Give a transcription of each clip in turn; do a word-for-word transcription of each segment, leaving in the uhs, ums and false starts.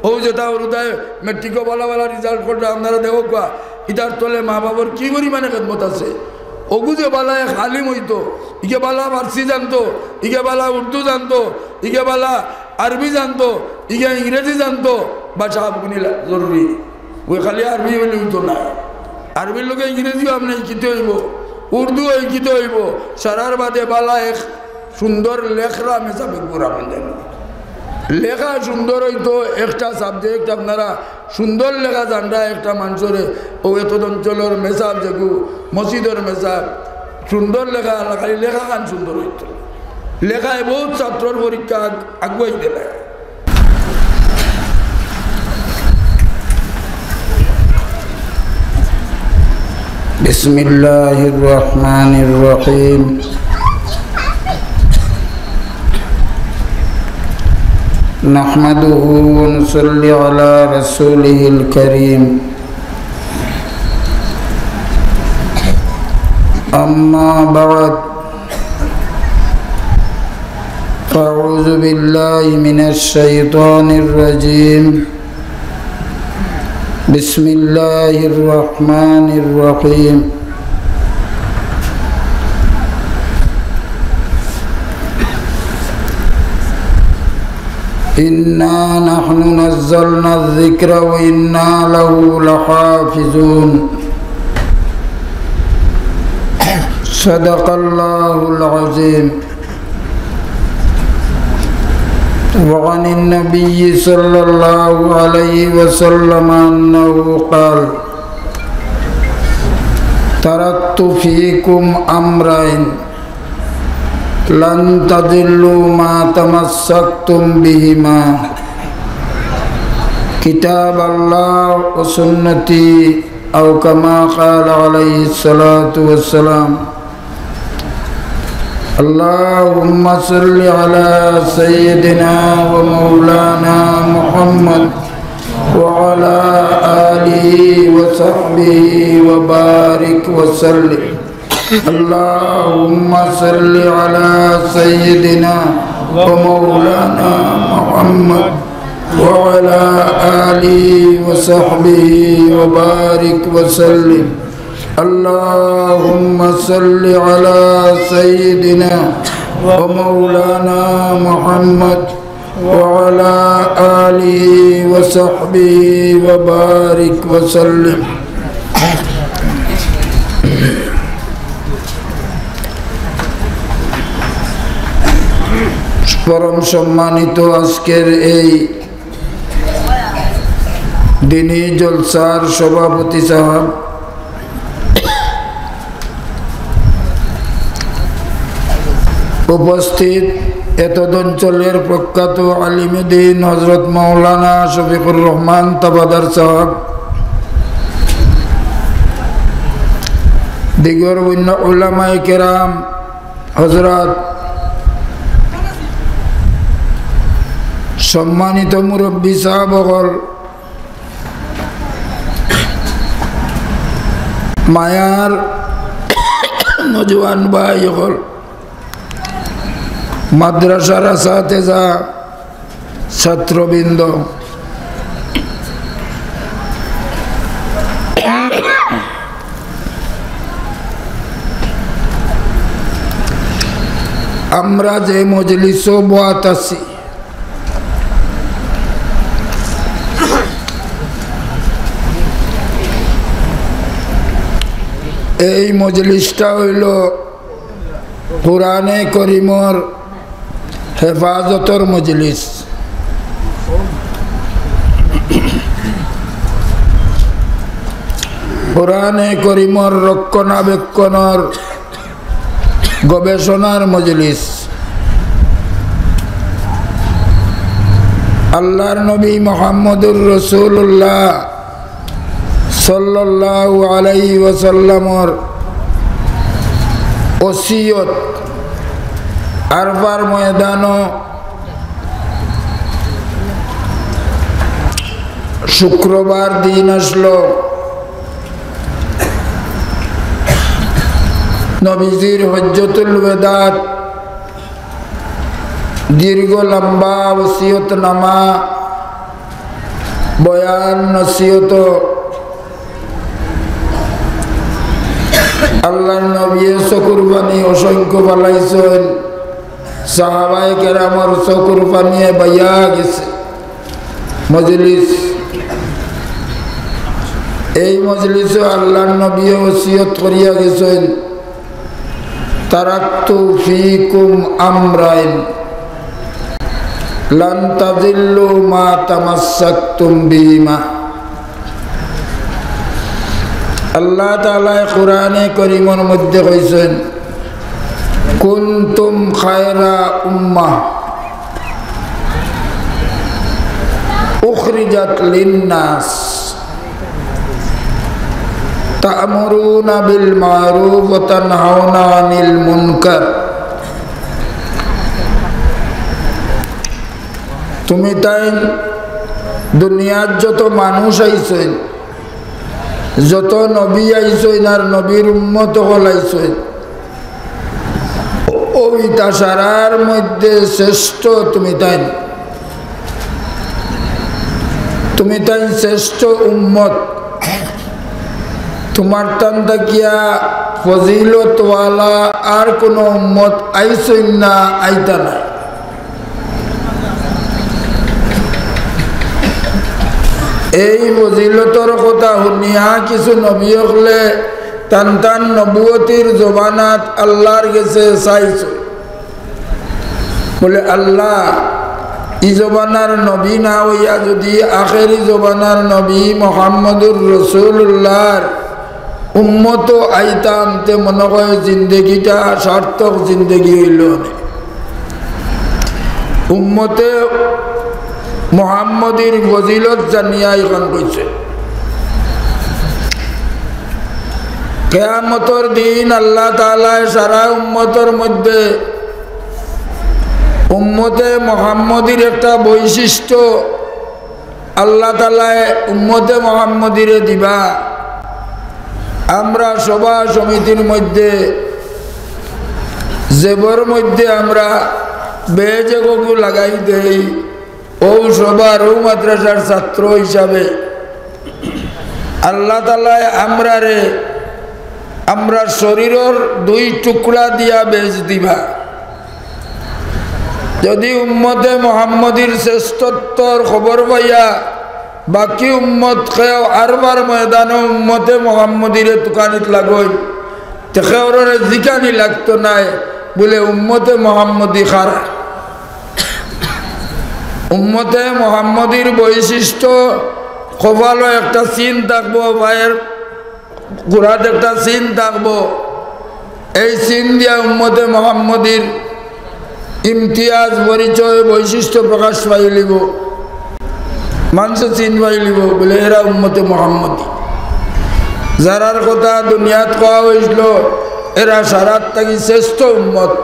অউ যেটা হুরুতায় মেট্রিকো ভালা ভালা result কররা, আপনারা দেখউক্কা, ইতার তলে মা-বাফর কি পরিমাণে খেদমত আছে। অগু যে ভালা এক আলিম অইতো, ইগে ভালা ফার্সি জানতো, ইগে ভালা উর্দু জানতো, ইগে ভালা আরবি জানতো, ইগে ইংরেজি জানতো, ভাষা আবগুনি লা-, জরুরি। অউ খালি আরবি অইলে অইতো না। আরবির লগে ইংরেজিও আপনে শিখিতে অইবো, উর্দুও শিখিতে অইবো। সারার বাদে ভালা এক সুন্দর লেখরা মেসাবে পুরা মন দেন। লেখা সুন্দর অইতো, একটা subject আপনারা সুন্দর লেখা জানরা একটা মানষরে, অউ এতদ অঞ্চলর মেসাব যেগু, মসজিদর মেসাব, সুন্দর লেখা, খালি লেখাখান সুন্দর অইতো। লেখায় বউত ছাত্রর পরীক্ষা আগ-, আগুয়াই দিলায়। بسم الله الرحمن الرحيم. نحمده ونصلي على رسوله الكريم. أما بعد، فأعوذ بالله من الشيطان الرجيم. بسم الله الرحمن الرحيم. إنا نحن نزلنا الذكر وإنا له لحافظون. صدق الله العظيم. وعن النبي صلى الله عليه وسلم أنه قال: تركت فيكم أمرين لن تضلوا ما تمسكتم بهما، كتاب الله وسنتي، أو كما قال عليه الصلاة والسلام. اللهم صل على سيدنا ومولانا محمد وعلى آله وصحبه وبارك وسلم. اللهم صل على سيدنا ومولانا محمد وعلى آله وصحبه وبارك وسلم. اللهم صل على سيدنا ومولانا محمد وعلى آله وصحبه وبارك وسلم. পরম সম্মানিত আজকের এই দিনী জলসার সভাপতি সাহেব, উপস্থিত এতদ অঞ্চলের প্রখ্যাত আলিমে দ্বীন হযরত মাওলানা শফিকুর রহমান তাবাদার সাহেব, দিগর অন্য উলামায়ে কেরাম, হযরত, সম্মানিত মুরব্বী সাহেব অকল, মায়ার নওজোয়ান ভাই অকল, মাদ্রাসার আসাতেজা, ছাত্রবৃন্দ, আমরা যে মজলিসো বওয়াত আছি, এই মজলিসটা অইলো কোরআনে করিমর হেফাজতর মজলিস। কোরআনে করিমর রক্ষণাবেক্ষণর গবেষণার মজলিস। আল্লাহর নবী মুহাম্মদুর রাসূলুল্লাহ সাল্লাল্লাহু আলাইহি ওয়াসাল্লামর ওসিয়ত আরফার ময়দানো শুক্রবার দিন আসলো। নবীজির হজ্জতুল বেদাত দীর্ঘ লম্বা ওসিয়তনামা বয়ান নসিহত আল্লাহর নবীয়ে চকুর পানি অসংখ্য ফালাইছইন, সাহাবায়ে কেরামর চকুর পানিয়ে বাইয়া গেছে। মজলিস, এই মজলিসও আল্লাহর নবীয়ে ওসিয়ত করিয়া গেছইন, "তারাকতু ফিকুম আমরাইন, লান তাজিল্লু মা তামাসসাকতুম বিহিমা।" আল্লাহ তাআলায় কোরআনে করিমর মধ্যে কইছইন, "কুনতুম খায়রা উম্মাহ উখরিজাত লিন্নাস তা'মুরুনা বিল মা'রুফ ওয়া তানহাউনা আনিল মুনকার।" তুমি তাইন দুনিয়াত যত মানুষ আইছইন, যত নবী আইছইন আর নবীর উম্মত অকল আইছইন, অউ ইতা সারার মধ্যে শ্রেষ্ঠ তুমি তাইন। তুমি তাইন শ্রেষ্ঠ উম্মত। তুমার তান থাকিয়া ফজিলতওয়ালা আর কুনু উম্মত আইছইন না, আইতা নায়। এই ফজিলতর কথা হুনিয়া কিছু নবী অকলে তান তান নবুয়তির জমানাত আল্লাহর গেছে চাইছইন। বলে, "আল্লাহ, ই জমানার নবী না অইয়া যুদি আখেরি জমানার নবী মুহাম্মদুর রাসূলুল্লাহর উম্মতও আইতাম, তে মনো কয় জিন্দেগিটা সার্থক জিন্দেগি অইলো অনে।" উম্মতে মুহাম্মদীর ফজিলত জানিয়া ইখান কইছে। কিয়ামতর দিন আল্লাহ তাআলায় সারা উম্মতর মধ্যে উম্মতে মুহাম্মদীর একটা বৈশিষ্ট্য আল্লাহ তাআলায় উম্মতে মুহাম্মদীরে দিবা। আমরা সভা সমিতির মধ্যে, জেবর মধ্যে আমরা বেজে গগু লাগাই দেই, অউ সভার, অউ মাদ্রাসার ছাত্র হিসাবে আল্লাহ তাআলায় আমরারে, আমরার শরীরর দুই টুকরা দিয়া বেজ দিবা। যুদি উম্মতে মুহাম্মদীর শ্রেষ্ঠত্বর খবর পাইয়া বাকি উম্মত কেউ আরবার ময়দানো উম্মতে মুহাম্মদীরে তুকানিত লাগইন, তে কেউররে জিকানি লাগতো নায়, বলে, "উম্মতে মুহাম্মদী কারা?" উম্মতে মুহাম্মদীর বৈশিষ্ট্য, কপালো একটা চিন থাকবো, পায়ের গুড়াত একটা চিন থাকবো। এই চিন দিয়া উম্মতে মুহাম্মদীর ইমতিয়াজ, পরিচয়, বৈশিষ্ট্য প্রকাশ পাইলিবো। মানষে চিন পাইলিবো, বলে, "এরা উম্মতে মুহাম্মদী।" যারার কথা দুনিয়াত কওয়া অইছিল, এরা সারার থাকি শ্রেষ্ঠ উম্মত।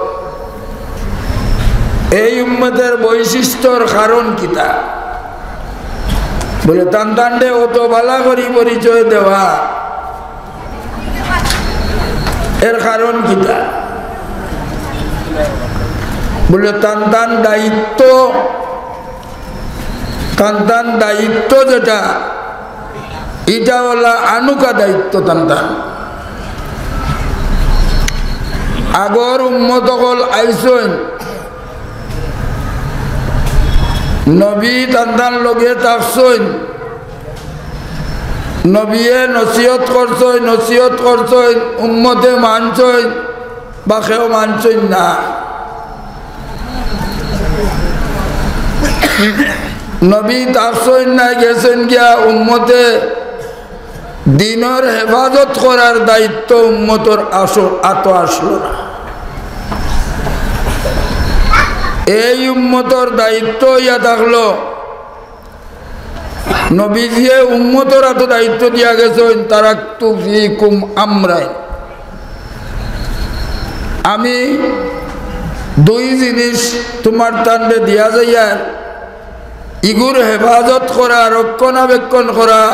এই উম্মতের বৈশিষ্ট্যর কারণ কিতা? বলে, তান তানরে অত বালা করি পরিচয় দেওয়া, এর কারণ কিতা? বলে, তান তান দায়িত্ব, তান তান দায়িত্ব যেটা, ইটা অইলা আনুকা দায়িত্ব তান তান। আগর উম্মত অকল আইছইন, নবী তান তান লগে থাকছইন, নবীয়ে নসিহত করছইন, নসিহত করছইন, উম্মতে মানছইন বা কেউ মানছইন না। নবী থাকছইন না, গেছইন গিয়া, উম্মতে দ্বীনর হেফাজত করার দায়িত্ব উম্মতর আসো-, আতো আসলো না। এই উম্মতর দায়িত্ব অইয়া থাকলো, নবীজিয়ে উম্মতর আতো দায়িত্ব দিয়া গেছইন, "তারাকতু ফিকুম আমরাইন।" আমি দুই জিনিস তুমার তানরে দিয়া যাইয়ার, ইগুর হেফাজত করা, রক্ষণাবেক্ষণ করা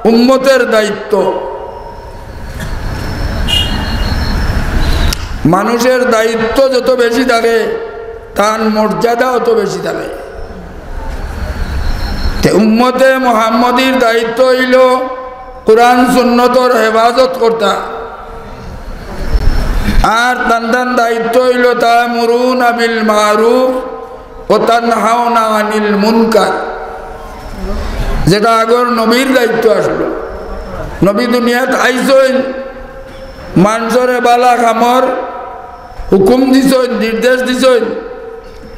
উম্মতের দায়িত্ব। মানুষের দায়িত্ব যত বেশি থাকে, তান মর্যাদা অত বেশি থাকে। তে উম্মতে মুহাম্মদীর দায়িত্ব অইলো কোরআন সুন্নতর হেফাজত করতা। আর তান তান দায়িত্ব অইলো তা'মুরুনা বিল মা'রুফ ওয়া তানহাউনা আনিল মুনকার, যেটা আগর নবীর দায়িত্ব আছলো। নবী দুনিয়াত আইছইন, মানষরে বালা কামর হুকুম দিছইন, নির্দেশ দিছইন,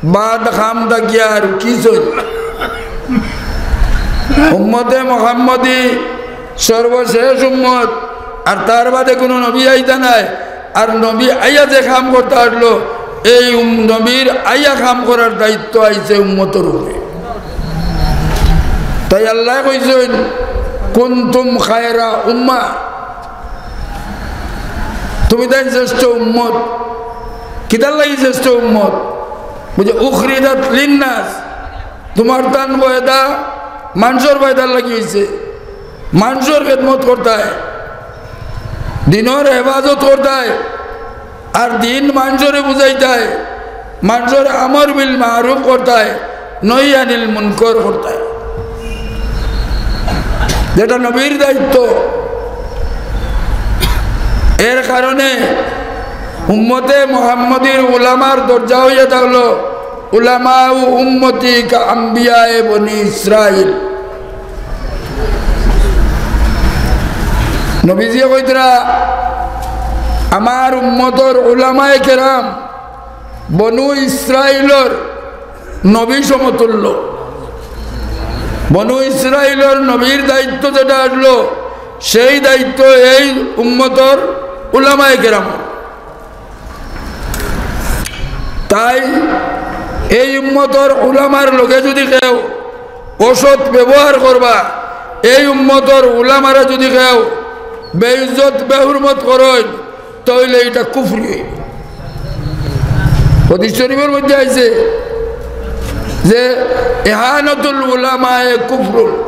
বাদ কাম থাকিয়া আর কিছইন। উম্মতে মুহাম্মদী সর্বশেষ উম্মত, আর তার বাদে কুনু নবী আইতা নায়। আর নবী আইয়া যে কাম করতা আছলো, এই উম-, নবীর আইয়া কাম করার দায়িত্ব আইছে উম্মতর উপরে। তাই আল্লায় কইছইন, "কুনতুম খায়রা উম্মাহ", তুমি তাইন শ্রেষ্ঠ উম্মত। কিতার লাগি শ্রেষ্ঠ উম্মত? বুঝে, "উখরিজাত লিন্নাস", তুমার তান পয়দা মানষর পয়দার লাগি অইছে। মানষর খেদমত করতায়, দিনর হেফাজত করতায়, আর দিন মানষরে বুঝাইতায়, মানষরে আমর বিল মা'রুফ করতায়, নহি আনিল মুনকর করতায়, যেটা নবীর দায়িত্ব। এর কারণে উম্মতে মুহাম্মদীর উলামার দরজা অইয়া থাকলো, "উলামাউ উম্মতি কা আম্বিয়ায়ে বনি ইসরাইল।" নবীজিয়ে কইতরা, "আমার উম্মতর উলামায়ে কেরাম বনু ইসরাইলর নবী সমতুল্য।" বনু ইসরাইলর নবীর দায়িত্ব যেটা আছলো, সেই দায়িত্ব এই উম্মতর উলামায়ে কেরাম। তাই এই উম্মতর উলামার লগে যুদি কেউ অসৎ ব্যবহার করবা, এই উম্মতর উলামারে যুদি কেউ বেইজ্জত বেহুরমত করইন, তাইলে ইটা কুফরি অইবো। হাদিস শরীফর মধ্যে আইছে যে, "এহানাতুল উলামায়ে কুফরুন।"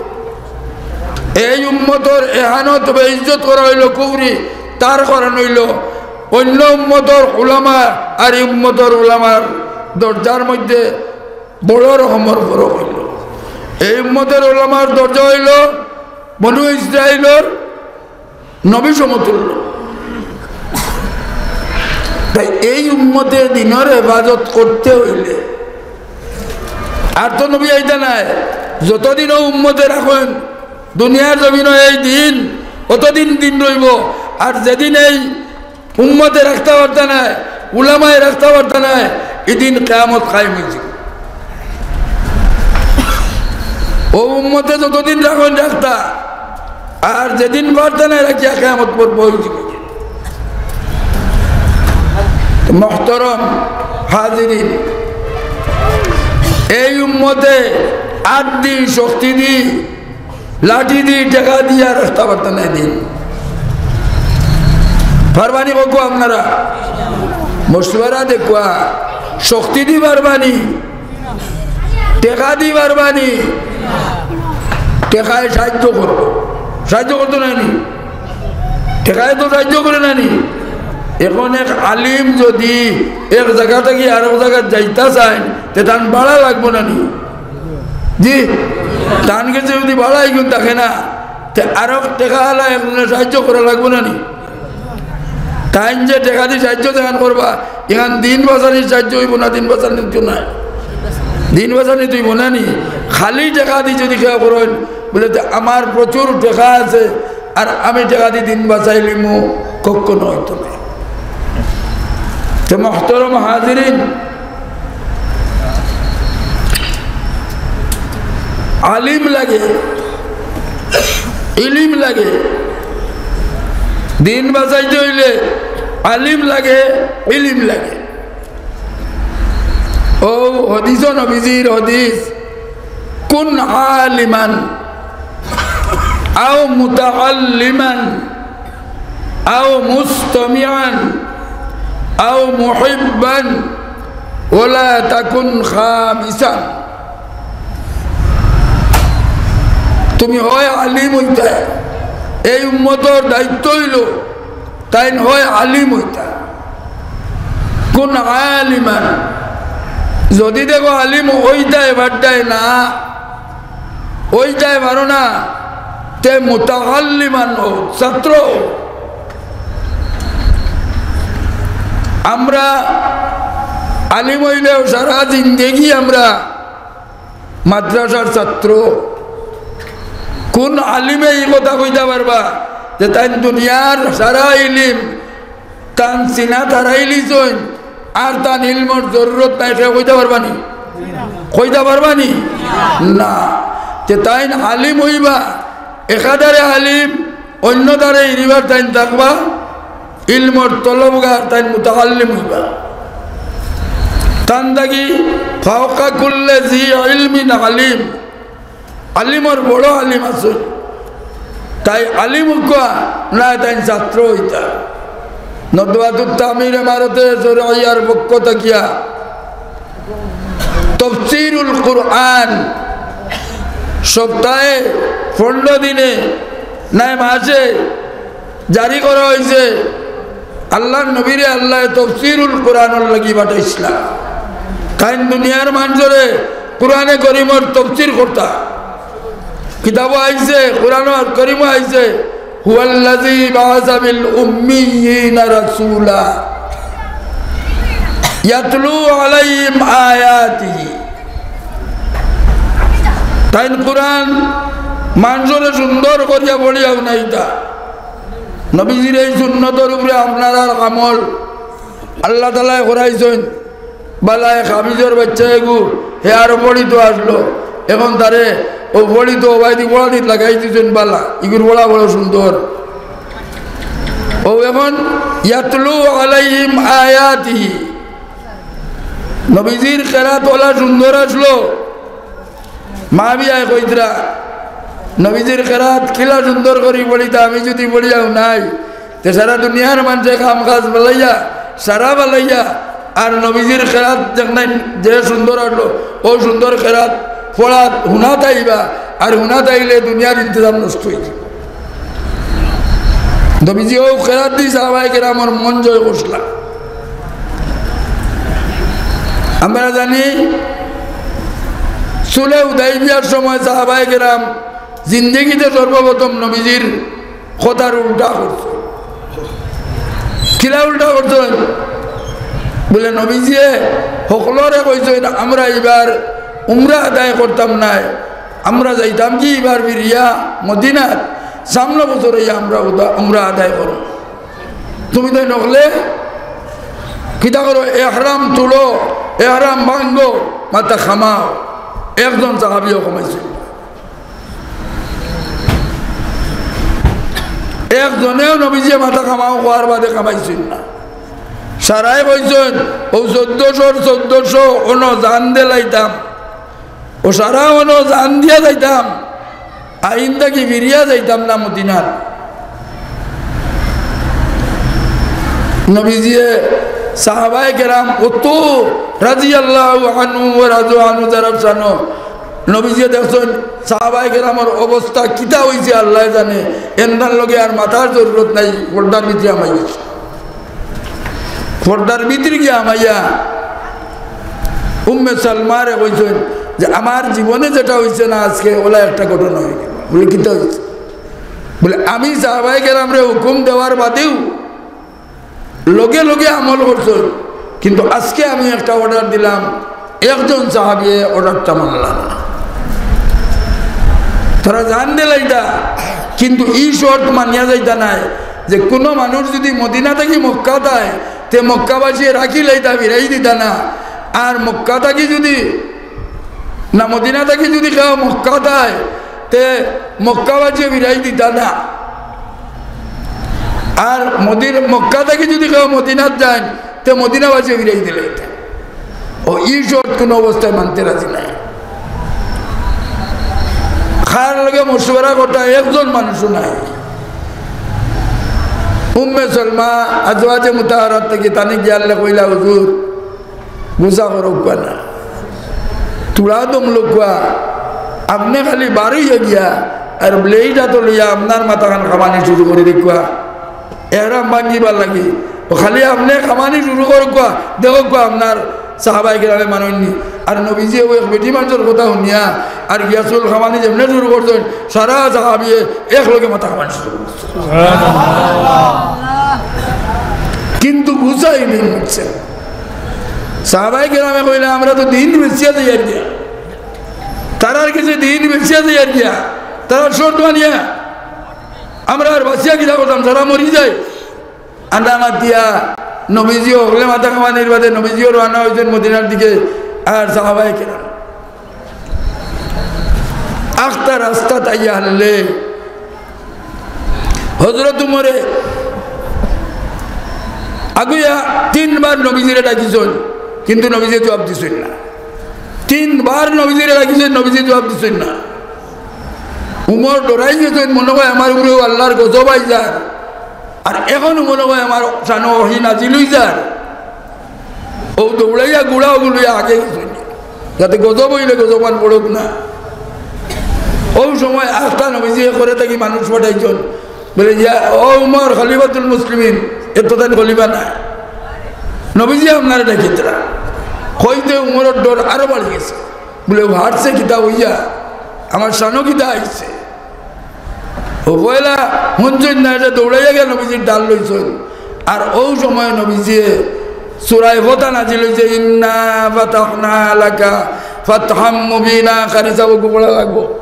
এই উম্মতর এহানত, বেইজ্জত করা অইলো কুফরি, তার কারণ অইলো অইন্য উম্মতর উলামা আর এই উম্মতর উলামার দরজার মধ্যে বড় রকমর ফরক অইলো। এই উম্মতর উলামার দরজা অইলো বনু ইসরাইলর নবী সমতুল্য। তাই এই উম্মতে দিনর হেফাজত করতে অইলে, আর তো নবী আইতা নায়, যতদিন অউ উম্মতে রাখইন দুনিয়ার জমিনো এই দিন, অতদিন দিন রইবো। আর যেদিন এই উম্মতে রাখতা পারতা নায়, উলামায়ে রাখতা পারতা নায়, ইদিন কিয়ামত কায়েম অইযিবো। অউ উম্মতে যতদিন রাখইন রাখতা, আর যেদিন পারতা নায় রাখিয়া কিয়ামত পর্ব অইযিবো। তো মহতরম হাজিরিন, এই উম্মতে আত দি, শক্তি দি, লাঠি দি, টেকা দিয়া রাখতা পারতা নায় দিন। পারবানি কউক্কা আপনারা? মশওয়ারা দেউক্কা, শক্তি দি পারবানি? টেকা দি পারবানি? টেকায় সাহায্য করবো, সাহায্য করতো নায় নি? টেকায় তো সাহায্য করে না নি? এখন এক আলিম যুদি এক জাগা থাকি আরক জাগাত যাইতা চাইন, তে তান ভাড়া লাগবো না নি? জি, তান গেছে যুদি ভাড়া ইগুন থাকে না, তে আরক টেকাআলা একজনে সাহায্য করা লাগবো না নি? তাইন যে টেকা দি সাহায্য যেখান করবা, ইখান দিন বাঁচানির সাহায্য অইবো না, দিন বাঁচানির তো নায়। দিন বাঁচানিত অইবো না নি? খালি টেকা দি যুদি কেউ করইন, বুলে, "তে আমার প্রচুর টেকা আছে, আর আমি টেকা দি দিন বাঁচাইলিমু", কখনো অইতো নায়। তে মহতরম হাজিরিন, আলিম লাগে, ইলিম লাগে। দিন বাঁচাইতে অইলে আলিম লাগে, ইলিম লাগে। অউ হাদিসো নবীজির হাদিস, "কুন আলিমান আও মুতাআল্লিমান আও মুস্তামিআন আও মুহিব্বান ওয়ালা তাকুন খামিসান।" তুমি হয় আলিম অইতায়, এই উম্মতর দায়িত্ব অইলো তাইন হয় আলিম অইতা। কুন আলিমান, যুদি দেখো আলিম অইতায় পারতায় না, অইতায় পারো না, তে মুতাআল্লিমান অও, ছাত্র অও। আমরা আলিম অইলেও সারা জিন্দেগি আমরা মাদ্রাসার ছাত্র। কুন আলিমে ই কথা কইতা পারবা যে তাইন দুনিয়ার সারা ইলিম তান সিনাত হারাইলিছইন, আর তান ইলমর জরুরত নাই, কেউ কইতা পারবানি? কইতা পারবানি? না। তে তাইন আলিম অইবা, একধারে আলিম, অইন্য ধারে ইরিবার তাইন থাকবা, ইলমর তলবগার তাইন মুতাআল্লিম অইবা। তান থাকি ফাওকা কুল্লি যি ইলমিন আলিম, আলিমর বড় আলিম আছে, তাইন আলিম অউক্কা, না তাইন ছাত্র অইতা। নদওয়াতুত তামিরে মারতে জোরাইয়ার পক্ষ থাকিয়া তফসিরুল কুরআন সপ্তাহে পনরো দিনে নায় মাসে জারি করা অইছে। আল্লার নবীরে আল্লায় তফসিরুল কুরআনর লাগি পাঠাইছলা। তাইন দুনিয়ার মানষরে কুরআনে করিমর তফসির করতা। কিতাবো আইছে, কুরআনে করিমো আইছে, হুয়াল্লাযী বাআসা বিল উম্মিয়্যিনা রাসূলা ইয়াতলু আলাইহিম আয়াতিহি। তাইন কুরআন মানষরে সুন্দর করিয়া পড়িয়া হুনাইতা। নবীজির এই সুন্নতর উপরে আপনারার আমল আল্লাহ তাআলায় করাইছইন। বালা এক হাফিজর বাইচ্চা এগু, হে আরো পড়িতো আছলো, এখন তারে অউ পড়িতো অবায়দি পড়ানিত লাগাই দিছইন বালা, ইগুর পড়া বড় সুন্দর। অউ এখন ইয়াতলু আলাইহিম আয়াতিহি, নবীজির কেরাত অলা সুন্দর আছলো, মা বিয়ায় কইতরা, নবীজির কেরাত কিলা সুন্দর করি পড়িতা, আমি যুদি পড়িয়া হুনাই, তে সারা দুনিয়ার মানষে কাম কাজ ফালাইয়া, সারা ফালাইয়া, আর নবীজির কেরাত দেখনাইন যে সুন্দর আছলো, অউ সুন্দর কেরাত পড়াত হুনাত আইবা, আর হুনাত আইলে দুনিয়ার ইন্তেজাম নষ্ট অইযিবো। নবীজি অউ কেরাত দি সাহাবায়ে কেরামর মন জয় করছলা। আমরা জানি, সুলহে হুদাইবিয়ার সময় সাহাবায়ে কেরাম জিন্দেগিতে সর্বপ্রথম নবীজির কথার উল্টা করছইন। কিলা উল্টা করছইন? বুলে, নবীজিয়ে হকলরে কইছইন, আমরা ইবার উমরা আদায় করতাম নায়, আমরা যাইতাম কি ইবার ফিরিয়া মদিনাত, সামনে বছর অইয়া আমরা উদা-, উমরা আদায় করমু। তুমি তাইন অকলে কিতা করো? এহরাম তুলো, এহরাম ভাঙ্গো, মাথা কামাও। একজন সাহাবিও কামাইছইন না। একজনেও নবীজিয়ে মাথা কামাও কওয়ার বাদে কামাইছইন না। সারায় কইছইন, অউ চৌদ্দশোর চৌদ্দশো অনো জান দিলাইতাম, অউ সারা অনো জান দিয়া যাইতাম, আইন থাকি ফিরিয়া যাইতাম না মদিনাত। নবীজিয়ে সাহাবায়ে কেরাম অত রাদিয়াল্লাহু আনহু ওয়া রাদু আনহু যারা শানো, নবীজিয়ে দেখছইন সাহাবায়ে কেরামর অবস্থা কিতা অইছে আল্লায় জানে, এন্দার লগে আর মাতার জরুরত নাই, পর্দার ভিতরে হামাই গেছে। পর্দার ভিতরে গিয়া হামাইয়া উম্মে সালমারে কইছইন যে, "আমার জীবনে যেটা অইছে না আজকে, অলা একটা ঘটনা অইগেল।" বুলে, "কিতা অইছে?" বুলে, "আমি সাহাবায়ে কেরামরে হুকুম দেওয়ার বাদেউ লগে লগে আমল করছইন, কিন্তু আজকে আমি একটা অর্ডার দিলাম, একজন সাহাবিয়ে অর্ডারটা মানলা না।" তারা জান দিলাইতা, কিন্তু ই শর্ত মানিয়া যাইতা নায় যে কুনু মানুষ যুদি মদিনা থাকি মক্কা যায়, তে মক্কাবাসীয়ে রাখিলাইতা, ফিরাই দিতা না। আর মক্কা থাকি যুদি, না, মদিনা থাকি যুদি কেউ মক্কা যায়, তে মক্কাবাসীয়ে ফিরাই দিতা না। আর মদিন-, মক্কা থাকি যুদি কেউ মদিনাত যায়, তে মদিনাবাসীয়ে ফিরাই দিলাইতা। অউ ই শর্ত কুনু অবস্থায় মানতে রাজি নায়। কার লগে মশওয়ারা করতা একজন মানুষও নাই। উম্মে সালমা আজওয়াজে মুতাহারাত থাকি তানে গিয়া আল্লায় কইলা, "হুজুর, গুসা করউক্কা না, তুড়া দম লউক্কা, আপনে খালি বারইয়া গিয়া আর ব্লেড আতো লইয়া আপনার মাথাখান কামানি শুরু করি দেউক্কা।" এহরাম ভাঙ্গিবার লাগি। অউ খালি আপনে কামানি শুরু করউক্কা, দেখউক্কা আপনার সাহাবায়ে কেরামে মানইননি। আর নবীজিয়ে অউ এক বেটি মানষর কথা হুনিয়া আর গিয়াসুল খামানি যেমনে শুরু করছইন, সারা সাহাবিয়ে একলগে মাথা খামানি শুরু করছইন। কিন্তু গুছাই দিন বুঝছে। সাহাবায়ে কেরামে কইলা, "আমরা তো দিন বেচিয়া যাইয়ার গিয়া, তারার গেছে দিন বেচিয়া যাইয়ার গিয়া, তারার শর্ত আনিয়া আমরা আর বাঁচিয়া কিতা করতাম, তারা মরি যায়।" আন্দা মাতিয়া নবীজিও হকলে মাথা খামানির বাদে নবীজিও রওয়ানা অইছইন মদিনার দিকে, আর সাহাবায়ে কেরাম আখতা রাস্তাত আইয়া হারলে হযরত উমরে আগুয়া তিনবার নবীজিরে ডাকিছইন, কিন্তু নবীজিয়ে জবাব দিছইন না। তিনবার নবীজিরে ডাকিছইন, নবীজিয়ে জবাব দিছইন না। উমর ডরাই গেছইন, মনো কয় আমার উপরেও আল্লার গজব আইযার, আর অখন মনো কয় আমার শানো ওহী নাজিল অইযার। অউ দৌড়াইয়া ঘুড়া অগু লইয়া আগে গেছইন, যাতে গজব অইলে গজবখান পড়উক না। অউ সময় আখতা নবীজিয়ে ঘর থাকি মানুষ পাঠাইছইন, বলে, "ইয়া, ও উমর খলিফাতুল মুসলিমিন, এত তাইন খলিফা নায়, নবীজিয়ে আপনারে ডাকিতরা।" কইতে উমরর ডর আরো বাড়ি গেছে। বলে, "অউ হারছে কিতা অইয়া? আমার শানো কিতা আইছে?" অউ পয়লা হুনছইন না, ইটা দৌড়াইয়া গিয়া নবীজির ডাল লইছইন। আর অউ সময় নবীজিয়ে সূরায়ে ফাতহা নাজিল অইছে, "ইন্না ফাতাহনা লাকা ফাতহাম মুবিনা।" কারি সাব অগু পড়া লাগবো।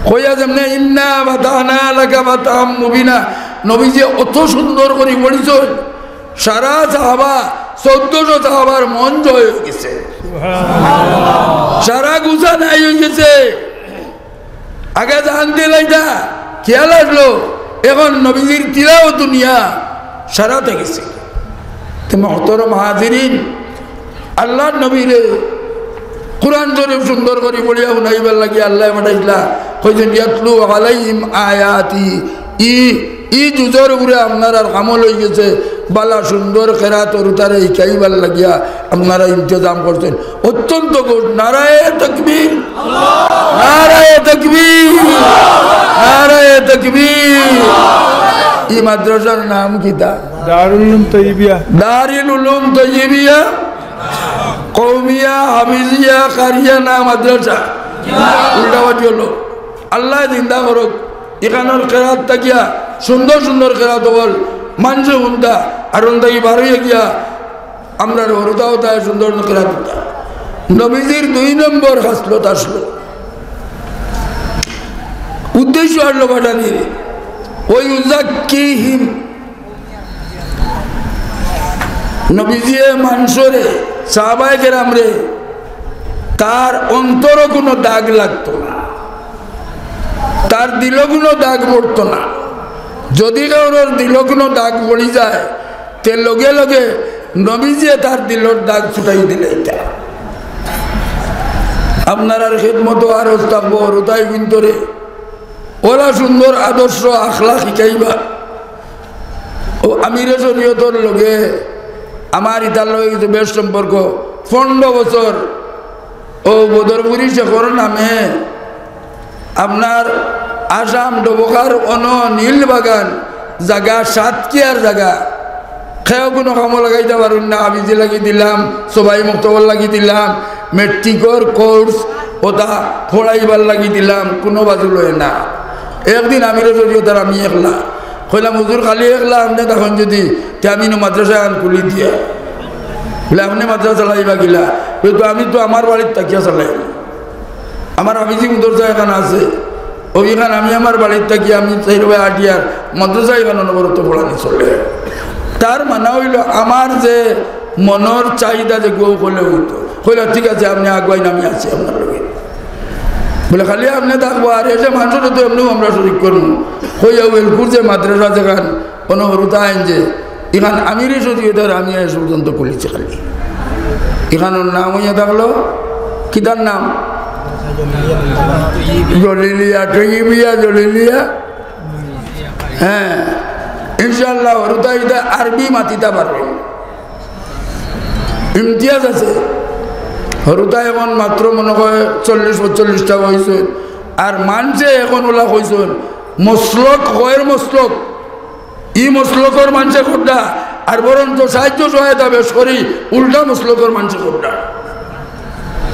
কইয়া যেমনে, "ইন্না ফাতাহনা লাকা ফাতহাম মুবিনা", নবীজিয়ে অত সুন্দর করি পড়ছইন, সারা সাহাবা, চৌদ্দশো সাহাবার মন জয় অইগেছে। সারা গুছা নাই অইগেছে। আগে জানতে লাইতা, খেয়াল আসলো, অখন নবীজির তিলাওয়াত হুনিয়া সারা থাকি গেছে। তে মুহতারাম হাজিরিন, আল্লার নবীরে কুরআন শরীফ সুন্দর করি পড়িয়া হুনাইবার লাগি আল্লায় পাঠাইছলা, কইছইন, "ইয়াতলু আলাইহিম আয়াতি।" ই, ই জুজর উপরে আপনারার আমল অইগেছে, বালা সুন্দর কেরাত অরুতারে হিকাইবার লাগিয়া আপনারা ইন্তেজাম করছইন। অত্যন্ত গুড। নারায়ে তাকবীর, নারায়ে তাকবীর, নারায়ে তাকবীর। ই মাদ্রাসার নাম কিতা? দারুল উলুম তৈয়বিয়া। দারুল উলুম তৈয়বিয়া কওমিয়া হাফিজিয়া কারিয়ানা মাদ্রাসা। উল্টাবাজি অইলো। আল্লায় জিন্দা করউক। ইখানর কেরাত থাকিয়া সুন্দর সুন্দর কেরাত অকল মানষে হুনতা, আর অন থাকি বার অইয়া গিয়া আমরার হুরুতাও তায় সুন্দর কেরাত হুনতা। নবীজির দুই নম্বর খাসলত আসলো, উদ্দেশ্য আসলো পাঠানির, ওয়া ইউযাক্কিহিম। নবীজিয়ে মানষরে, সাহাবায়ে কেরামরে, তার অন্তরো কুনু দাগ লাগতো না, তার দিলো কুনু দাগ পড়তো না। যুদি কেউর দিলো কুনু দাগ পড়ি যায়, তে লগে লগে নবীজিয়ে তার দিলর দাগ ছুটাই দিলাইতা। আপনারার খেদমতো আরজ থাকবো, হুরুতাইন ভিতরে অলা সুন্দর আদর্শ আখলাক হিকাইবা। অউ আমিরে শরিয়তর লগে আমার ইতার লগে কিন্তু বেশ সম্পর্ক। পনরো বছর অউ বদরপুরি শেখর নামে আপনার আসাম ডবকার অনো নীল বাগান জাগা, সাতকিয়ার জাগা, কেউ কুনু কামো লাগাইতা পারইন না। হাফিজি লাগি দিলাম, সবাই মক্তবর লাগি দিলাম, মেট্রিকর কোর্স অতা পড়াইবার লাগি দিলাম, কুনু বাজু লয় না। একদিন আমিরে শরিয়তর আমি একলা কইলাম, "হুজুর, খালি একলা আপনে তখন যুদি, তে আমি নু মাদ্রাসা আন খুলি দিয়া।" বলে, "আপনে মাদ্রাসা চালাইবা কিলা?" বলে, "তো আমি তো আমার বাড়িত থাকিয়া চালাই।" আমার হাফিজি মাদ্রাসা এখান আছে, অউ ইখান আমি আমার বাড়িত থাকি আমি চাইর বায় আটিয়ার মাদ্রাসা ইখান অনবরত পড়ানি চলে। তার মানে অইলো আমার যে মনর চাহিদা যে গো করলে অইতো, কইলা, "ঠিক আছে, আপনে আগুয়াইন, আমি আছি আপনার লগে।" বলে, "খালি আপনে থাকবো, আর এসে মানষরে তো এমনেও আমরা শরিক করমু।" কইয়া ওয়েলকুর যে মাদ্রাসা যেখান অনো হুরুতাইন যে, ইখান আমিরে শরিয়তর আমি আজ পর্যন্ত খুলিছি খালি। ইখানর নাম অইয়া থাকলো, কিতার নাম? জলিলিয়া, তৈয়বিয়া, জলিলিয়া। হ্যাঁ, ইনশাআল্লাহ, হুরুতাইন ইতা আরবি মাতিতা পারইন। ইমতিয়াজ আছে। হুরুতাইন অখন মাত্র মনো কয় চল্লিশ পঁয়তাল্লিশটা অইছে। আর মানষে অখন অলা কইছইন, মসলক, গয়ের মসলক, ই মসলকর মানষে কররা, আর বরঞ্চ সাহায্য সহায়তা বেশ করি উল্টা মসলকর মানষে কররা।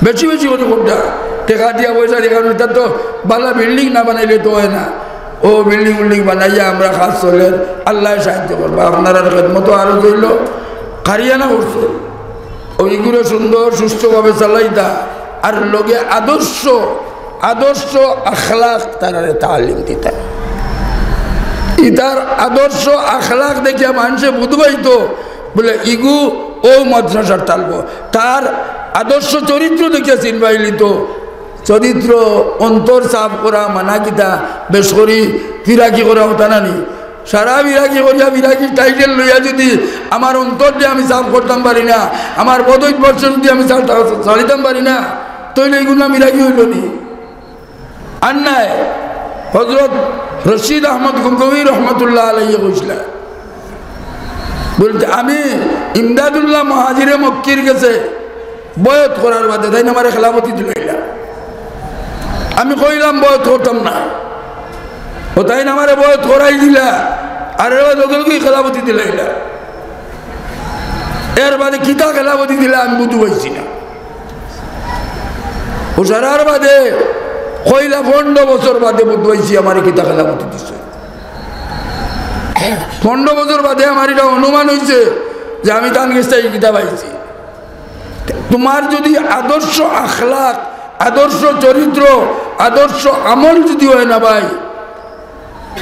বেশি বেশি করি করতা। টেকা দিয়া পয়সা দিয়া, কারণ ইতা তো বালা বিল্ডিং না বানাইলে তো অয় না। অউ বিল্ডিং উল্ডিং বানাইয়া আমরার কাজ চলের, আল্লায় সাহায্য করবা। আপনারার খেদমতো আরো অইলো, কারিয়ানা করছে। অউ ইগুরে সুন্দর সুষ্ঠুভাবে চালাইতা, আর লগে আদর্শ, আদর্শ আখলাক তারারে তালিম দিতা। ইতার আদর্শ আখলাক দেখিয়া মানষে বুঝ পাইতো, বুলে, ইগু অউ মাদ্রাসার তালবো। তার আদর্শ চরিত্র দেখিয়া চিনবাইলিতো। চরিত্র, অন্তর সাফ করা, মানা কিতা, বেশ করি ফিরাকি করা অতা না নি? সারা ফিরাকি করিয়া, ফিরাকি টাইটেল লইয়া যুদি আমার অন্তররে আমি সাফ করতাম পারি না, আমার বদ অভ্যাস যুদি আমি ছাড়-, ছাড়িতাম পারি না, তাইলে ইগুর নাম ফিরাকি অইলো নি? আর নায়, হজরত রশিদ আহমদ গঙ্গোহী রহমতুল্লাহ আলাইহি কইছলা, বুলতে, আমি ইমদাদুল্লাহ মুহাজিরে মক্কির গেছে বয়ত করার বাদে তাইন আমারে খেলাফতি দিলাইলা। আমি কইলাম বয়ত করতাম না, অউ তাইন আমারে বয়ত করাই দিলা, আর এর লগে লগে খেলাফতি দিলাইলা। এর বাদে কিতা খেলাফতি দিলা আমি বুঝ পাইছি না। অউ সারার বাদে কইলা পনরো বছর বাদে বুঝ পাইছি আমারে কিতা খেলাফতি দিছে। পনরো বছর বাদে আমার ইটা অনুমান অইছে যে আমি তান গেছ থাকি কিতা পাইছি। তুমার যুদি আদর্শ আখলাক, আদর্শ চরিত্র, আদর্শ আমল যুদি অয় না ভাই,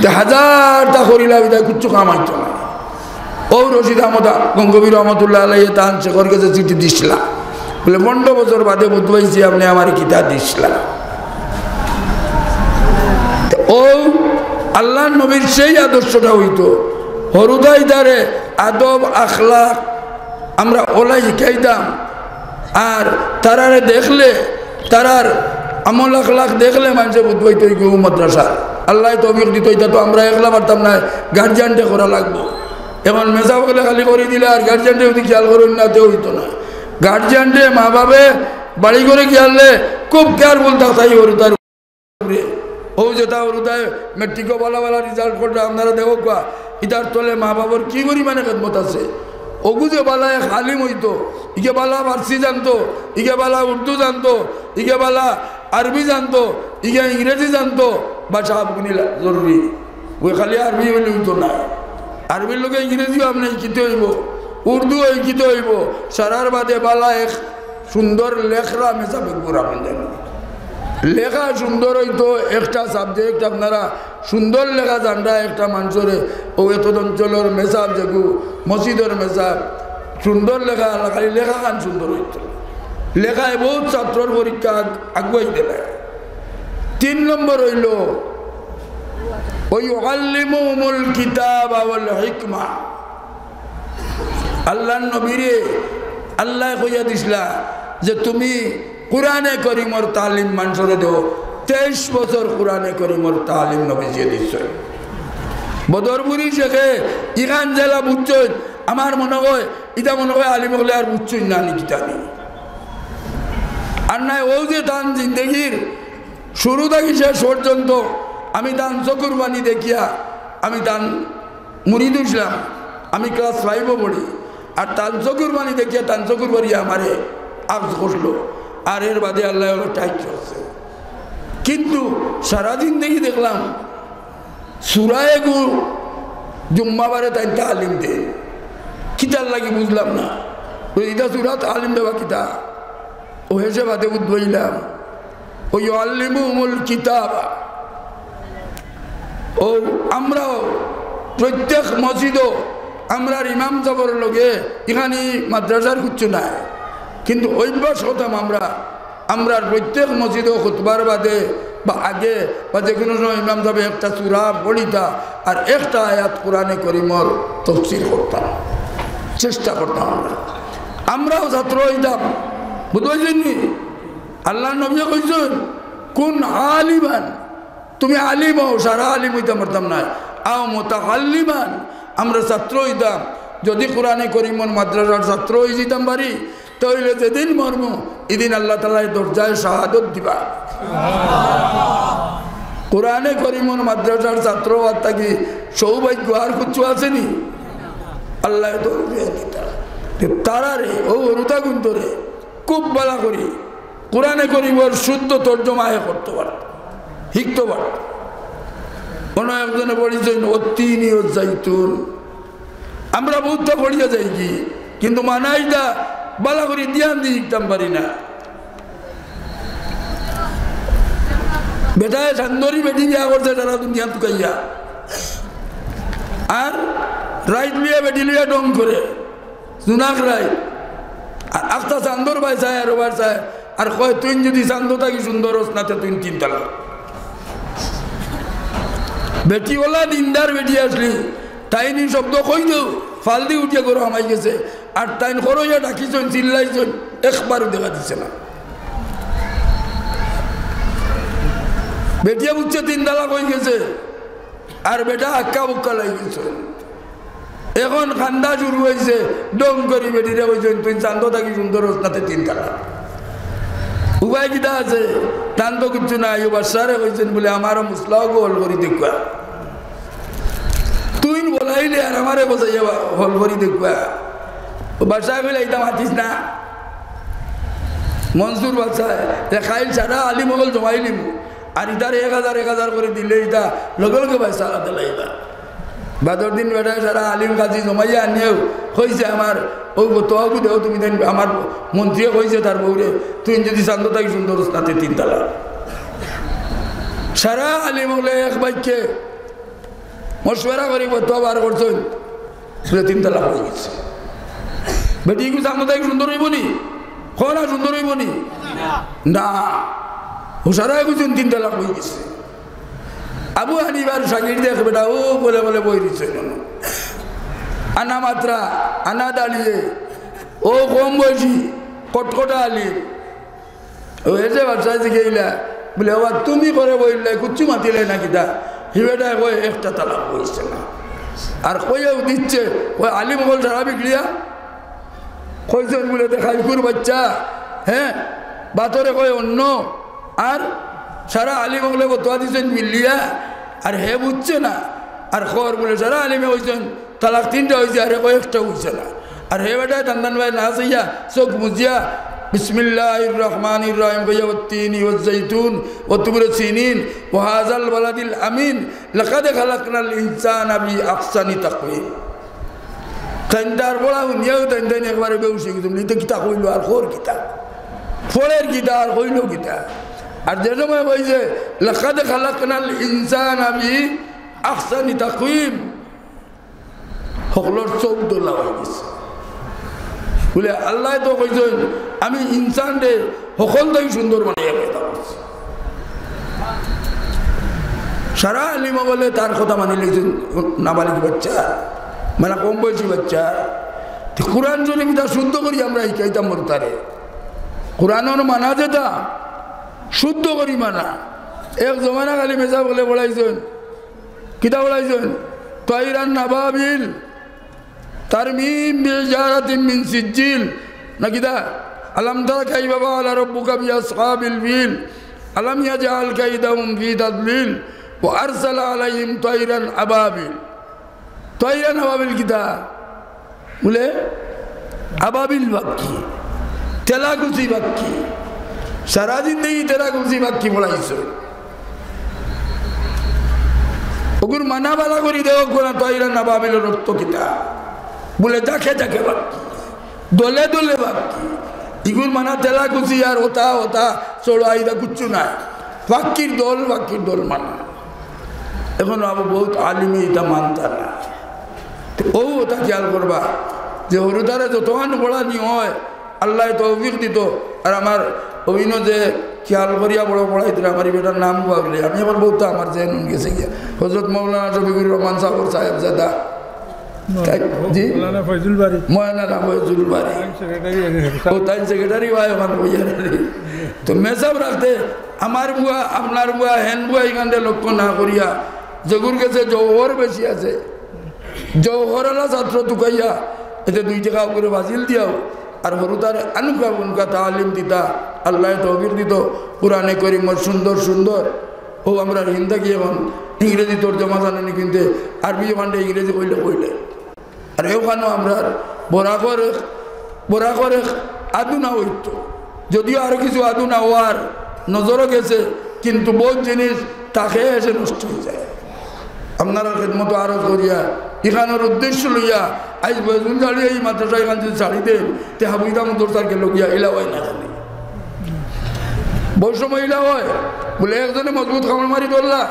তে হাজারটা করিলা বিদায় কিচ্ছু কাম অইতো না। অউ রশিদ আহমদ গঙ্গোহী রহমতুল্লাহ আলাইহি তান শেখর গেছে চিঠি দিছলা, বুলে, পনরো বছর বাদে বুঝ পাইছি আপনে আমারে কিতা দিছলা। তে অউ আল্লার নবীর সেই আদর্শটা অইতো, হুরুতাইন্তরে আদব আখলাক আমরা অলা হিকাইতাম। আর তারারে দেখলে, তারার আমল আখলাক দেখলে মানষে বুঝ পাইতো ইগু মাদ্রাসা। আল্লায় তৌফিক দিতো, ইতা তো আমরা একলা পারতাম নায়, গার্জিয়ানরে করা লাগবো। অখন মেসাব অকলে খালি করি দিলে আর গার্জিয়ানরে যুদি খিয়াল করইন না, তেউ অইতো না। গার্জিয়ানরে, মা বাফে বাড়ি ঘরে গিয়ালে খুব কেয়ারফুল থাকতা অউ হুরুতার উপরে। অউ যেতা হুরুতায় মেট্রিকো বালা বালা রেজাল্ট কররা, আপনারা দেখউক্কা, ইতার তলে মা বাফর কি পরিমাণে খেদমত আছে। অগু যে বালা এক আলিম অইতো, ইগে বালা ফার্সি জানতো, ইগে বালা উর্দু জানতো, ইগে বালা আরবি জানতো, ইগে ইংরেজি জানতো, ভাষা আপনি জরুরি। অউ খালি আরবি অইলে অইতো না, আরবির লগে ইংরেজিও আপনে হিকিতে অইবো, উর্দুও হিকিতে অইবো। সারার বাদে বালা এক সুন্দর লেখরা মেসাব একবার আপনে জানইন। লেখা সুন্দর অইতো একটা সাবজেক্ট, আপনারা সুন্দর লেখা জানরা একটা মানষরে, অউ এতদ অঞ্চলর মেসাব যেগু, মসজিদর মেসাব, সুন্দর লেখা, খালি লেখাখান সুন্দর অইতো। লেখায় বউত ছাত্রর পরীক্ষা আগ-, আগুয়াই দিলায়। তিন নম্বর অইলো, ওয়া ইউআল্লিমুহুমুল কিতাবা ওয়াল হিকমা। আল্লার নবীরে আল্লায় কইয়া দিছলা যে তুমি কুরআনে করিমর তালিম মানষরে দেও। তেইশ বছর কুরআনে করিমর তালিম নবীজিয়ে দিছইন। বদরপুরি শেখে ইখান যেলা বুঝছইন, আমার মনো অয়, ইতা মনো অয় আলিম অকলে আর বুঝছইন না নি কিতা নি। আর নায়, অউ যে তান জিন্দেগির শুরু থাকি শেষ পর্যন্ত আমি তান চকুর পানি দেখিয়া, আমি তান মুরিদ অইছলাম, আমি ক্লাস ফাইভো পড়ি, আর তান চকুর পানি দেখিয়া, তান চকুর পানিয়ে আমারে আফজ করলো, আর এর বাদে আল্লায় অলা টাইট করছে। কিন্তু সারা জিন্দেগি দেখলাম, সুরা এগু জুম্মাবারে তাইন তালিম দেইন। কিতার লাগি বুঝলাম না। অউ ইতা সুরা তালিম দেবা কিতা? অউ হেষে বাদে বুঝলাম। ওয়া ইউআল্লিমুহুমুল কিতাবা। অউ আমরাও প্রত্যেক মসজিদো আমরার ইমাম সাবর লগে ইখানি মাদ্রাসার কিচ্ছু নাই, কিন্তু অভ্যাস করতাম আমরা আমরার প্রত্যেক মসজিদো খুতবার বাদে বা আগে বা যেকুনু সময় ইমাম সাবে একটা সুরা পড়িতা আর একটা আয়াত কুরআনে করিমর তফসির করতা, চেষ্টা করতাম আমরা। আমরাও ছাত্র অইতাম, বুঝছইন নি? আল্লার নবীয়ে কইছইন, "কুন আলিমান", তুমি আলিম অও, সারা আলিম অইতাম পারতাম নায়, "আও মুতাআল্লিমান", আমরা ছাত্র অইতাম। যুদি কুরআনে করিমর মাদ্রাসার ছাত্র অইযিতাম পারি, তে অইলে যেদিন মরমু, ইদিন আল্লাহ তাআলায় দরজায় শাহাদত দিবা। কুরআনে করিমর মাদ্রাসার ছাত্র অওয়ার থাকি সৌভাগ্য আর কিচ্ছু আছে নি? আল্লায় তৌফিক দিতা। তে তারারে, অউ হুরুতাগুইন্তরে খুব বালা করি কোরআনে করিমর শুদ্ধ তর্জমা হে করতো পারতো, হিকতো পারতো। অনো একজনে পড়ছইন, "ওয়াত্তিনি ওয়াজ্জাইতুন।" আমরা বউততা পড়িয়া যাইগি, কিন্তু মানা ইতা বালা করি ধ্যান দি হিকতাম পারি না। বেটায় চান্দরি বেটি বিয়া করছে, সারা দুনিয়া তুকাইয়া। আর রাইত লইয়া বেটি লইয়া ঢং করে, জুনাক রাইত। আর আখতা চান্দর বায় চায় আর ওবার চায়, আর কয়, "তুইন যুদি চান্দো থাকি সুন্দর অস না, তে তুইন তিন তালাক।" বেটি অলা দিনদার বেটি আছলি, তাইন ই শব্দ কই দেও, ফালদি উঠিয়া ঘরো হামাই গেছে। আর তাইন খরইয়া ডাকিছইন, চিল্লাইছইন, একবারও দেখা দিছে না। বেটিয়ে বুঝছে তিন তালাক অইগেছে, আর বেটা আক্কা বুক্কা লাগি গেছে। এখন কান্দা শুরু অইছে, ঢং করি বেটিরে কইছইন, "তুই চান্দো থাকি সুন্দর অস না, তে তিন তালাক।" উপায় কিতা আছে? তান তো কিচ্ছু নাই। ও বাদশারে কইছইন বুলে, "আমারও মুসলাও গোল করি দেখবা।" তুইন বলাইলে আর আমারে বজাইয়া বা-, হল করি দেখবা। ও বাদশায় কইলা, "ইতা মাতিস না।" মনসুর বাদশায়, "এ খাইল সারা আলিম অকল জমাইলিমু। আর ইতারে এক হাজার, এক হাজার করি দিলে ইতা লগে লগে বাদশার আতে লাইবা।" বাদর দিন বেটায় সারা আলিম কাজি জমাইয়া আনিয়াও কইছে, "আমার অউ ফতোয়াগু দেও তুমি, তাইন আমার মন্ত্রীয়ে কইছে তার বউরে, তুইন যুদি চান্দো থাকি সুন্দর অস না, তে তিন তালাক।" সারা আলিম অকলে এক বাক্যে মশওয়ারা করি ফতোয়া বার করছইন, বুলে তিন তালাক অইগেছে। বেটি ইগু চান্দো থাকি সুন্দর অইবো নি? কও না, সুন্দর অইবো নি? না। ও সারায় কইছইন তিন তালাক অইগেছে। আবু হানিফার শাগির্দ এক বেটা অউ বলে বলে বই দিছে। আনা মাত্রা, আনা দাঁড়িয়ে, অউ কম বয়সী, কটকটা আলিম। ও এসে বাদশায় জিগাইলা, বুলে, "ওবা, তুমি করে বইল্লাই, কুচ্ছু মাতিলে না কিতা?" হি বেটায় কয়, "একটা তালাক অইছে না।" আর কইয়াও দিচ্ছে, কয়, "আলিম অকল সারা বিগড়িয়া কইছইন বুলে, তে খাইকুর বাচ্চা, হে, বাতরে কয় অন্য, আর সারা আলিম অকলে ফতোয়া দিছইন মিলিয়া, আর হে বুঝছে না।" আর খর বুলে, সারা আলিমে কইছইন, তালাক তিনটা অইছে, আর হে কয় একটা অইছে না। আর হে বেটায় তান তান বায় না চাইয়া, চউখ মুজিয়া, "বিসমিল্লাহির রহমানির রহিম" কইয়া, "ওয়াত্তিনি ওয়াজ্জাইতুন ওয়া তুরি সিনিন ওয়া হাযাল বালাদিল আমিন, লাকাদ খালাকনাল ইনসানা ফি আহসানি তাকওয়িম।" তাইন তার পড়া হুনিয়াও তাইন তাইন একবারে বেহুশ অইগেছইন, "ইতা কিতা কইলো আর কর কিতা? পড়ের কিতা আর কইলো কিতা?" আর যে সময় কইছে, "লাকাদ খালাকনাল ইনসানা ফি আহসানি তাকওয়িম", হকলর চউখ ধলা অইগেছে। বুলে, "আল্লায় তো কইছইন, আমি ইনসানরে হকল থাকি সুন্দর বানাইয়া পয়দা করছি।" সারা আলিম অকলে তার কথা মানিলাইছইন, নাবালিগ বাচ্চা, মানে কম বয়সী বাচ্চা। তে কোরআন শরীফ ইতা শুদ্ধ করি আমরা হিকাইতাম বলতারে। কোরআনর মানা যেতা, শুদ্ধ করি মানা। এক জমানা খালি মেসাব অকলে পড়াইছইন, কিতা পড়াইছইন? তাইরান আবাবিল, তারমিহিম বিহিজারাতিম মিন সিজ্জিল, না কিতা? আলাম তারা কাইফা ফাআলা রাব্বুকা বিআসহাবিল ফিল, আলাম ইয়াজআল কাইদাহুম ফি তাদলিল, ওয়া আরসালা আলাইহিম তাইরান আবাবিল। তাইরান আবাবিল কিতা? বুলে, আবাবিল পাখি, তেলাকুচি পাখি। সারা জিন্দেগি তেলাকুচি পাখি পড়াইছো। অগুর মানা বালা করি দেও, কোনা তাইরান আবাবিলর অর্থ কিতা? বুলে, ঝাঁকে ঝাঁকে পাখি, দলে দলে পাখি। ইগুর মানা তেলাকুচি আর হতা হতা চড়াইদা কুচ্ছু নাই। পাখির দল, পাখির দল মানা। এখন আবু বউত আলিমে ইতা মানতা না। তে অউ অতা খিয়াল করবা যে হুরুতারে যতখান পড়ানি অয়, আল্লায় তৌফিক দিতো। আর আমার অউ ইনো যে খিয়াল করিয়া বড় পড়াইতরা, আমার ই বেটার নাম বাউলে, আমি এখন বউত আমার জেহেন গেছে গিয়া। হজরত মৌলানা শফিকুর রহমান সাহেবর সাহেবজাদা। তাই, জি? মৌলানা ফয়জুল বারী। মৌলানা ফয়জুল বারী। তাইন সেক্রেটারি অইলেন। ও, তাইন সেক্রেটারি ভাই আমার বইয়ার। তো মেসাব রাখতে আমার বুয়া, আপনার বুয়া, হেন বুয়া ইখানরে লক্ষ্য না করিয়া, যেগুর গেছে জওহর বেশি আছে, জওহরআলা ছাত্র তুকাইয়া, এতে দুই টেকা করি বাজিল দিয়াও, আর হুরুতারে আনুকা বুনুকা তালিম দিতা, আল্লায় তৌফিক দিতো, কোরআনে করিমর সুন্দর সুন্দর, অউ আমরার হিন্দাকি এখন ইংরেজি তর্জমা জানে নি, কিন্তু আরবি ওখানটা ইংরেজি কইলে কইলে। আর অখানো আমরার বরাকর এক, বরাকর এক আদুনা অইতো। যদিও আরো কিছু আদু না অওয়ার নজরো গেছে, কিন্তু বউত জিনিস থাকে এসে নষ্ট অইযায়। আপনারার খেদমতো আরজ করিয়া, ইখানোর উদ্দেশ্য লইয়া, আইজ বয়সুন ছাড়িয়া ই মাদ্রাসা ইখান যদি ছাড়ি দেইন, তে হাবুইদা মুদর সার্কেল লগিয়া ইলা অয় না জানি। বউত সময় ইলা অয়, বুলে একজনে মজবুত কামড় মারি ধরলা,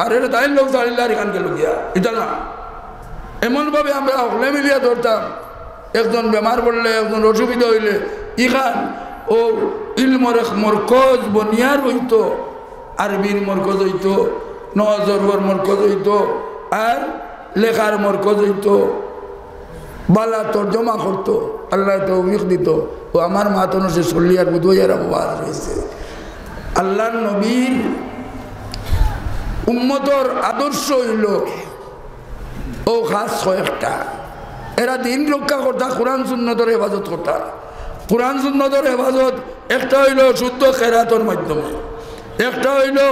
আর এরে তাইন লোক ছাড়িলা আর ইখান গেল গিয়া। ইটা না, এমনভাবে আমরা হকলে মিলিয়া ধরতাম, একজন বেমার পড়লে, একজন অসুবিধা অইলে, ইখান অউ ইলমর এক মরকজ বনিয়া রইতো, আরবির মরকজ অইতো, নওয়াজ শরফর মরকজ অইতো, আর লেখার মরকজ অইতো, বালা তর্জমা করতো, আল্লায় তৌফিক দিতো। অউ আমার মাতনো শেষ করলি আর বুধবাইয়ার আবু বাদ রইছে। আল্লার নবীর উম্মতর আদর্শ অইলো অউ খাছ কয়েকটা। এরা দিন রক্ষা করতা, কুরআন সুন্নতর হেফাজত করতা। কুরআন সুন্নতর হেফাজত একটা অইলো শুদ্ধ কেরাতর মাধ্যমে, একটা অইলো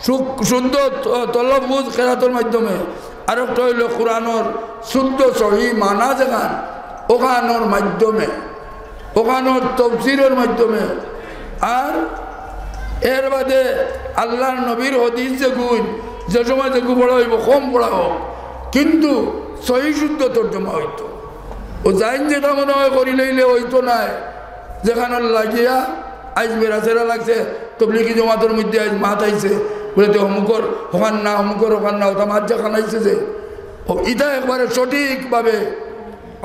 শু-, শুদ্ধ ত-, তলফুজ কেরাতর মাধ্যমে, আর একটা অইলো কুরআনর শুদ্ধ সহি মানা যেখান, অখানর মাধ্যমে, অখানর তফসিরর মাধ্যমে। আর এর বাদে আল্লার নবীর হাদিস যেগুন, যে সময় যেগু পড়া অইবো, কম পড়া অউক, কিন্তু সহি শুদ্ধ তর্জমা অইতো। অউ যাইন যেটা মনে অয় করি লইলে অইতো নায়, যেখানো লাগিয়া আইজ বেড়াছেড়া লাগছে, তবলিগি জমাতর মধ্যে আইজ মাত আইছে, বুলে তে অমুকর হখান না, অমুকর হখান না, অটা মাত যেখান আইছে যে, অউ ইটা একবারে সঠিকভাবে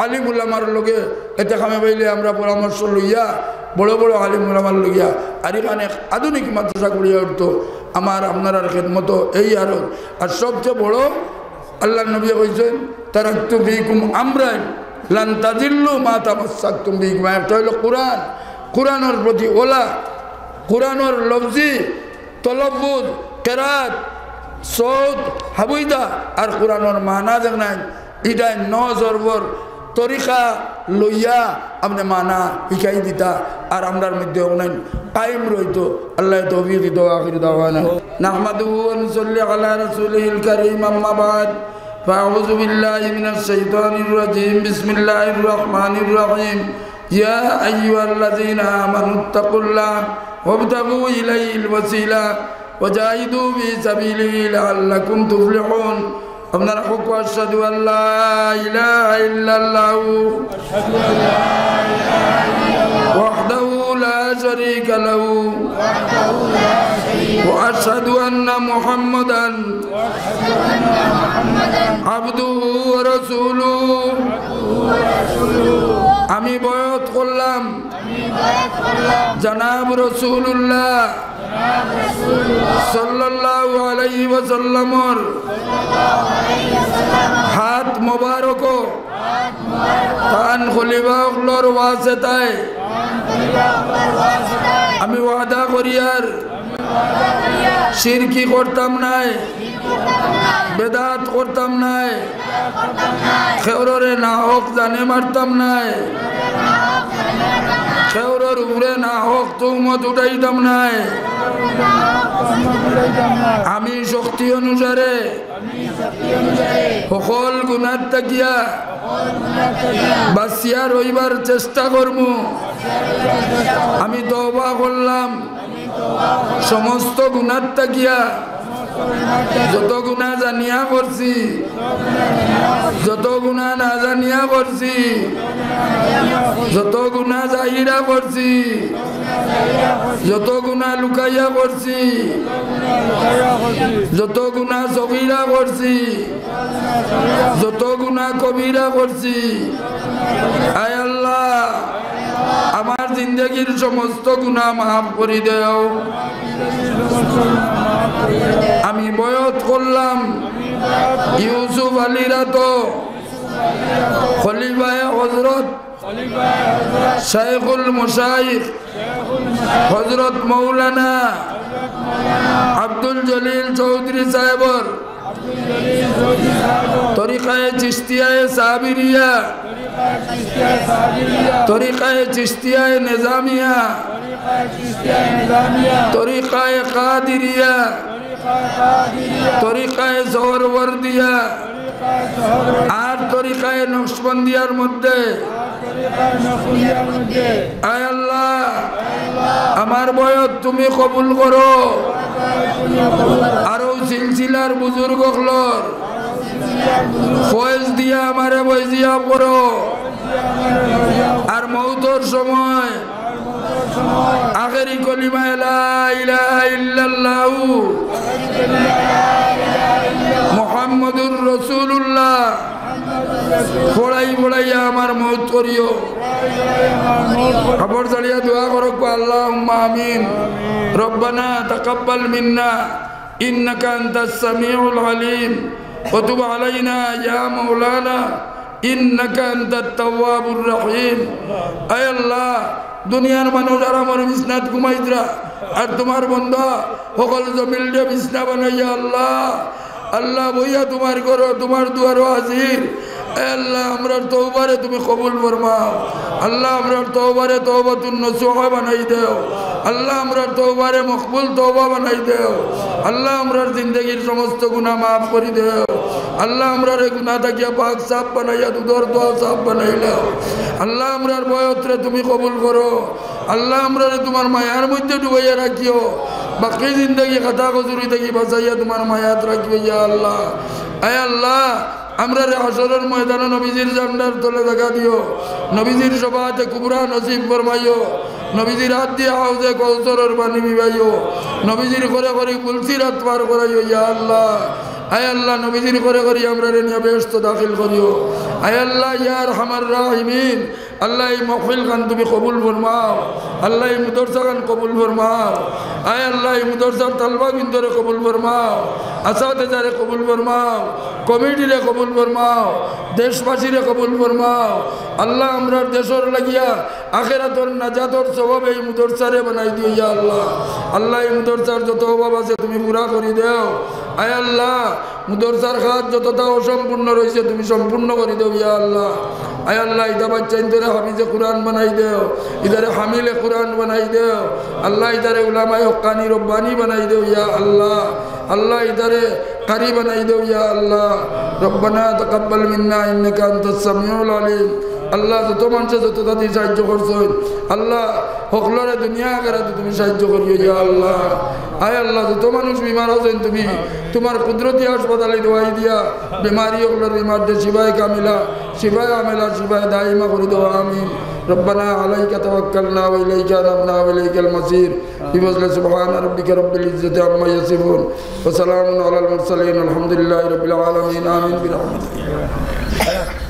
আলিম উলামার লগে এতেকামে বইলে আমরা পরামর্শ লইয়া, বড় বড় আলিম উলামার লইয়া, আর ইখান এক আধুনিক মাদ্রাসা গড়িয়া উঠতো। আমার আপনারার খেদমতো এই আরো। আর সবচেয়ে বড় আল্লার নবী কইছেন, "তারাকতু ফিকুম আমরাইন লান তাদিল্লু মা তামাসসাকতুম বিহিমা।" একটা অইলো কুরআন, কুরআনর প্রতি ওলা, কুরআনর লফজি, তলফুজ, কেরাত, সৌত, হাবুইদা, আর কুরআনর মানা দেখনাইন, ইটায় নওয়াজ শরফর তরিকা লইয়া আপনে মানা হিকাই দিতা, আর আমরার মধ্যে অনলাইন কায়েম রইতো। আল্লায় তৌফিক দিতো। আখির দাওয়ানা নাহমাদুহু ওয়া নুসাল্লি আলা রাসূলিহিল কারীম, আম্মা বাদ। فأعوذ بالله من الشيطان الرجيم. بسم الله الرحمن الرحيم. يا أيها الذين آمنوا اتقوا الله وابتغوا إليه الوسيلة وجاهدوا في سبيله لعلكم تفلحون. আপনারা কউক্কা, أشهد أن لا إله إلا الله وحده لا شريك له وأشهد أن محمدا عبده ورسوله. আমি বয়াত করলাম জনাব রাসূলুল্লাহ সাল্লাল্লাহু আলাইহি ওয়াসাল্লামর হাত মোবারক, তান খলিফা অকলর ওয়াসিতায় আমি ওয়াদা করিয়ার শিরকি করতাম নায়, বেদাত করতাম নায়, কেউররে নাহক জানে মারতাম নায়, কেউরর উপরে নাহক তুহমত উঠাইতাম নায়। আমি শক্তি অনুসারে হকল গুনার থাকিয়া বাঁচিয়া রইবার চেষ্টা করমু। আমি তওবা করলাম সমস্ত গুনার থাকিয়া, যত গুনা জানিয়া করছি, যত গুনা না জানিয়া করছি, যত গুনা জাহিরা করছি, যত গুনা লুকাইয়া করছি, যত গুনা সগীরা করছি, যত গুনা কবিরা করছি, আয় আল্লাহ, আমার জিন্দেগির সমস্ত গুনা মাফ করি দেও। আমি বয়াত করলাম ইউসুফ আলীর আতো, খলিফায়ে হযরত শাইখুল মাশায়েখ হযরত মাওলানা আব্দুল জলিল চৌধুরী সাহেবর তরিকায়ে চিশতিয়ায়ে সাবিরিয়া, তরিকায়ে চিশতিয়ায়ে নিজামিয়া, তরিকায়ে কাদিরিয়া, তরিকায়ে সোহরওয়ার্দিয়া, আর তরিকায়ে নকশবন্দিয়ার মধ্যে, আয় আল্লাহ, আমার বয়ত তুমি কবুল করো। আরো সিলসিলার বুজুর্গ অকলর ফয়েজ দিয়া আমারে ফয়েজিয়াব করো। আর মৌতর সময় আখেরি কলিমা লা ইলাহা ইল্লাল্লাহু মুহাম্মাদুর রাসূলুল্লাহ পড়াই পড়াইয়া আমার মউত করিও। কাপড় ছাড়িয়া দোয়া করো, আল্লাহুম্মা আমিন। রব্বানা তাকাব্বাল মিন্না ইন্নাকা আনতাস সামিউল আলিম ওয়া তুব আলাইনা ইয়া মাওলানা ইন্নাকা আনতাত তাওয়াবুর রহিম। আয় আল্লাহ, দুনিয়ার মানুষ আরামর বিছনাত ঘুমাইতরা, আর তুমার বন্দা হকল জমিলরে বিছনা বানাইয়া আল্লাহ, আল্লাহ বইয়া তুমার ঘরো, তুমার দুয়ারো হাজির। আয় আল্লাহ, আমরার তওবারে তুমি কবুল ফরমাও। আল্লাহ, আমরার তওবারে তওবাতুন নসুহা বানাই দেও। আল্লাহ, আমরার তওবারে মকবুল তওবা বানাই দেও। আল্লাহ, আমরার জিন্দেগির সমস্ত গুনাহ মাফ করি দেও। আল্লাহ, আমরারে গুনাহ থাকিয়া পাক সাফ বানাইয়া দুধর দোয়া সাফ বানাইলাও। আল্লাহ, আমরার বয়তরে তুমি কবুল করো। আল্লাহ, আমরারে তুমার মায়ার মধ্যে ডুবাইয়া রাখিও। বাকি জিন্দেগি খাতা কসুরি থাকি বাঁচাইয়া তুমার মায়াত রাখিও, ইয়া আল্লাহ। আয় আল্লাহ, আমরারে হাশরর ময়দানো নবীজির ঝান্ডার তলে জাগা দিও। নবীজির শফাআতে কুবরা নসিব ফরমাইও। নবীজির হাত দিয়া হাউজে কৌসরর পানি পিবাইও। নবীজির ঘরে ঘরে পুলসিরাত পার করাইও, ইয়া আল্লাহ। আয় আল্লাহ, নবীজির ঘরে ঘরে আমরারে নিয়া বেহেশতো দাখিল করিও। আয় আল্লাহ, ইয়া আরহামার রাহিমিন, আল্লাহ, এই মহফিল খান তুমি কবুল ফরমাও। আল্লাহ, এই মুদরসা খান কবুল ফরমাও। আয় আল্লাহ, এই মুদরসার তালবা বিন্দরে কবুল ফরমাও। আসাতেজারে কবুল ফরমাও। কমিটিরে কবুল ফরমাও। দেশবাসীরে কবুল ফরমাও। আল্লাহ, আমরার দেশর লাগিয়া আখেরাতর নাজাতর সওয়াবে এই মুদরসারে বানাই দিও, ইয়া আল্লাহ। আল্লাহ, এই মুদরসার যত অভাব আছে তুমি পুরা করি দেও। আয় আল্লাহ, মুদরসার কাজ যতটা অসম্পূর্ণ রইছে, তুমি সম্পূর্ণ করি দেও, ইয়া আল্লাহ। আয় আল্লাহ, ইতা বাচ্চাইন্তরে হাফিজে কুরআন বানাই দেও, ইতারে হামিলে কুরআন বানাই দেও। আল্লাহ, ইতারে উলামায়ে হক্কানি রব্বানি বানাই দেও, ইয়া আল্লাহ। আল্লাহ, ইতারে কারি বানাই দেও, ইয়া আল্লাহ। রব্বানা তাকাব্বাল মিন্না ইন্নাকা আনতাস সামিউল আলিম। আল্লাহ, যত মানষে যত জাতি সাহায্য করছইন, আল্লাহ, হকলরে দুনিয়া আখেরাতে তুমি সাহায্য করিও, ইয়া আল্লাহ। আয় আল্লাহ, যত মানুষ বিমার আছইন, তুমি তুমার কুদরতি হাসপাতালে দোয়াই দিয়া বেমারি হকলর বিমার দে শিফায়ে কামিলা, শিফায়ে আমেলা, শিফায়ে দাইমা করি দেও, আমিন। ربنا عليك توكلنا وإليك أنبنا وإليك المصير. في فضل سبحان ربك رب العزة عما يصفون وسلام على المرسلين والحمد لله رب العالمين. آمين برحمتك.